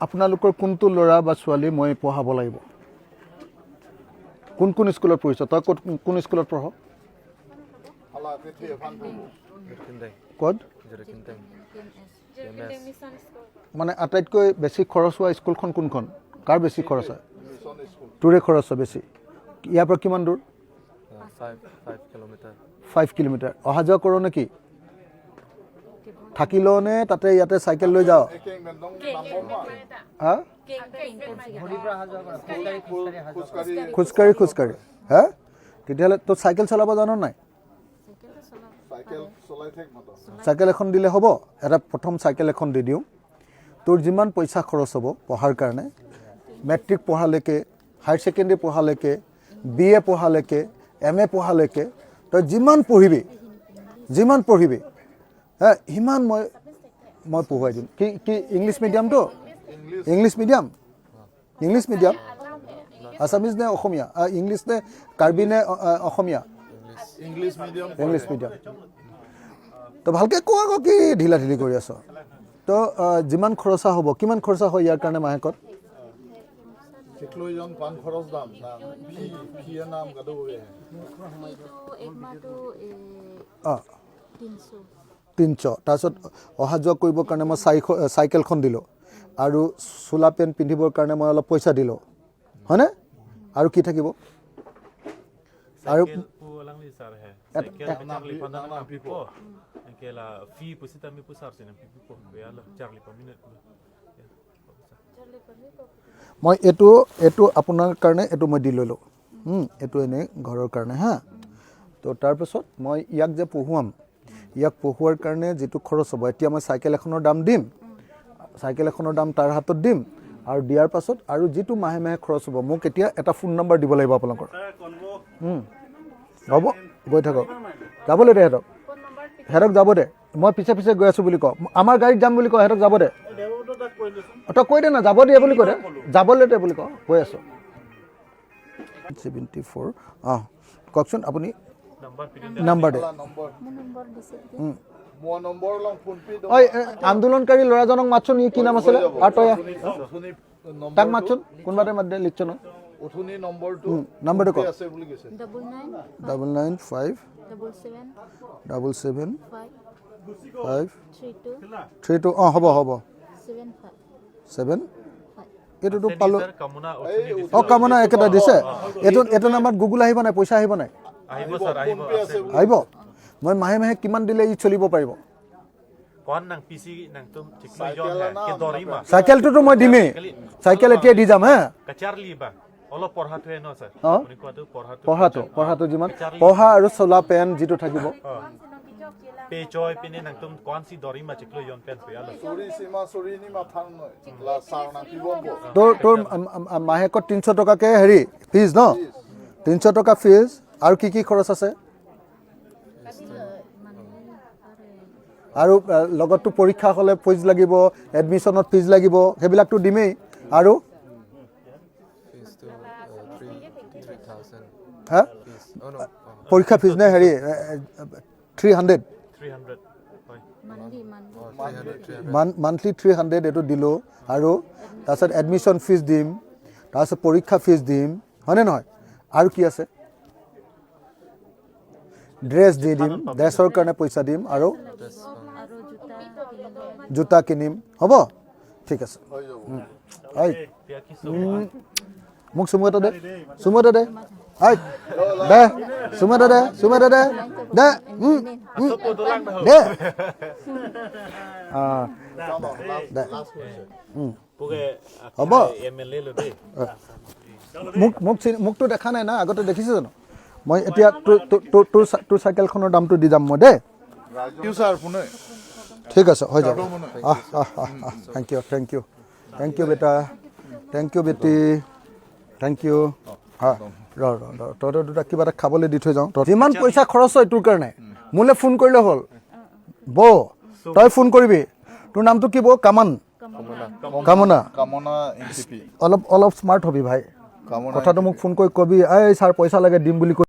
আপোনালোকৰ কোনটো ল'ৰা বা ছোৱালী মই পঢ়াব লাগিব? কোন কোন স্কুলত পঢ়িছ তই? ক'ত, কোন স্কুলত পঢ়? ক'ত? মানে আটাইতকৈ বেছি খৰচ হোৱা স্কুলখন কোনখন? কাৰ বেছি খৰচ হয়? তোৰে খৰচ হয় বেছি। ইয়াৰ পৰা কিমান দূৰ? 5 kilometer. 5 kilometre. অহা যোৱা কৰ নেকি? থাকি লওঁ নে তাতে ইয়াতে চাইকেল লৈ যাওঁ? হা, খোজকাঢ়ি খোজকাঢ়ি। হা, তেতিয়াহ'লে তই চাইকেল চলাব জান নাই? চাইকেল এখন দিলে হ'ব। এটা প্ৰথম চাইকেল এখন দি দিওঁ। তোৰ যিমান পইচা খৰচ হ'ব পঢ়াৰ কাৰণে, matric পঢ়ালৈকে, higher secondary পঢ়ালৈকে, B A পঢ়ালৈকে, M A পঢ়ালৈকে, তই যিমান পঢ়িবি, যিমান পঢ়িবি, হা, সিমান মই পঢ়ুৱাই দিম। কি কি English মিডিয়ামটো? English medium? English medium, Assamese নে অসমীয়া? ইংলিছ নে কাৰ্বি নে অসমীয়া? English medium. English medium. তো ভালকৈ কোৱা আকৌ, কি ঢিলা ঢিলি কৰি আছ? তো যিমান খৰচা হ'ব, কিমান খৰচা হয় ইয়াৰ কাৰণে মাহেকত? ঠিকলৈজন পান খৰচ দাম না ফি ফিয়ে নাম গাদো। এক মাহটো অঁ। 300। 300। তাৰপিছত অহা যোৱা কৰিবৰ কাৰণে মই 400, চাইকেলখন দিলোঁ আৰু চোলা পেণ্ট পিন্ধিবৰ কাৰণে মই অলপ পইচা দিলোঁ, হয়নে? আৰু কি থাকিব আৰু? Cycle po lang ni sir he. Cycle Charlie pa na pipo. Kela fee po sita mi po sir sin pipo. Kaya Charlie pa minute. মই এইটো আপোনাৰ কাৰণে এইটো মই দি ল'লোঁ। এইটো এনেই ঘৰৰ কাৰণে। হা, তো তাৰপিছত মই ইয়াক যে পঢ়ুৱাম, ইয়াক পঢ়ুৱাৰ কাৰণে যিটো খৰচ হ'ব, এতিয়া মই চাইকেল এখনৰ দাম দিম, চাইকেল এখনৰ দাম তাৰ হাতত দিম আৰু দিয়াৰ পাছত আৰু যিটো মাহে মাহে খৰচ হ'ব, মোক এতিয়া এটা ফোন নম্বৰ দিব লাগিব আপোনালোকৰ। হ'ব, গৈ থাকক। যাবলৈ দে সিহঁতক, সিহঁতক যাব দে। মই পিছে পিছে গৈ আছোঁ বুলি কওঁ, আমাৰ গাড়ীত যাম বুলি কওঁ। সিহঁতক যাব দে। তই কৈ দে না, যাব দিয়ে বুলি কৈ দে, যাবলৈ দে বুলি কওঁ। গৈ আছোঁ। 74। অঁ, কওকচোন আপুনি। নাম্বাৰ দে। নম্বৰ। মোৰ নম্বৰ দিছে। মোৰ নম্বৰ লং ফোন পে। ঐ, আন্দোলনকাৰী ল'ৰাজনক মাতচোন। ই কি নাম আছিলে? আৰু তই আহ। তাক মাতচোন, কোনোবা এটা মাত দে, লিখছ ন। উঠনি নম্বৰটো। নম্বৰটো ক। আছে বুলি কৈছে। 99। 995। 77। 77। 5। 5। 32। 32। অঁ, হ'ব হ'ব। 75। 7। 5। এইটোতো পালোঁ। কামনা। অঁ, কামনা একেটা দিছে। এইটো নাম্বাৰত গুগল আহিব নাই? পইচা আহিব নাই? আহিব ছাৰ, আহিব আছে। আহিব। মই মাহে মাহে কিমান দিলে ই চলিব পাৰিব? কোন নাং পিচি নাং তুম ঠিকলৈ জন হে কে দৰিমা। চাইকেলটোতো মই দিমেই। চাইকেল এতিয়াই দি যাম। হা। কাচাৰলি বা অলপ পঢ়াটোহে ন ছাৰ? অঁ। আপুনি কোৱাটো পঢ়াটো। পঢ়াটো যিমান পঢ়া আৰু চোলা পেণ্ট যিটো থাকিব। পে চয় পিনে নাং তুম কোন সি দৰিমা চিকলৈ জন পেন পেয়াল। চৰি সীমা চৰি নি মাথা নয় লা চাৰ না পিব। তোৰ মাহেকত 300 টকাকৈ হেৰি ফিজ ন? 300 টকা ফিজ। আৰু কি কি খৰচ আছে? আৰু লগততো পৰীক্ষা হ'লে ফিজ লাগিব, এডমিশ্যনত ফিজ লাগিব, সেইবিলাকতো দিমেই। আৰু Fees to 3,000. হা? Fees. Oh no. পৰীক্ষা ফিজ নে হেৰি 300? 300 হয়। Monthly, monthly. Oh, 300, 300. Monthly 300 এইটো দিলোঁ আৰু তাৰপিছত এডমিশ্যন ফিজ দিম, তাৰপিছত পৰীক্ষা ফিজ দিম, হয়নে নহয়? আৰু কি আছে? ড্ৰেছ দি দিম, ড্ৰেছৰ কাৰণে পইচা দিম আৰু আৰু জোতা কিনিব। জোতা কিনিম। হ'ব, ঠিক আছে। ঐ, মোক চুমু এটা দে, চুমু এটা দে। ঐ, দে চুমু এটা দে, চুমু এটা দে, দে। উম, দে। অঁ, দে। হ'ব। এম এল এ লো দেই। মোক মোকতো দেখা নাই না? আগতে দেখিছে জানো? মই এতিয়া তোৰ চাইকেলখনৰ দামটো দি যাম মই দেই। ছাৰ ফোনে। ঠিক আছে, হৈ যাব। আহ আহ আহ আহ, thank you, thank you, thank you বেটা, thank U Beti, thank U. হা, ৰ ৰ ৰ, তহঁতৰ দুটা কিবা এটা খাবলৈ দি থৈ যাওঁ। তই যিমান পইচা খৰচ হয় তোৰ কাৰণে মোলৈ ফোন কৰিলে হ'ল। বৌ, তই ফোন কৰিবি। তোৰ নামটো কি বৌ? কামান, কামনা। কামনা এন চি পি। অলপ অলপ স্মাৰ্ট হবি ভাই। কামনা। কথাটো মোক ফোন কৰি কবি, এই ছাৰ পইচা লাগে দিম বুলি কৈ।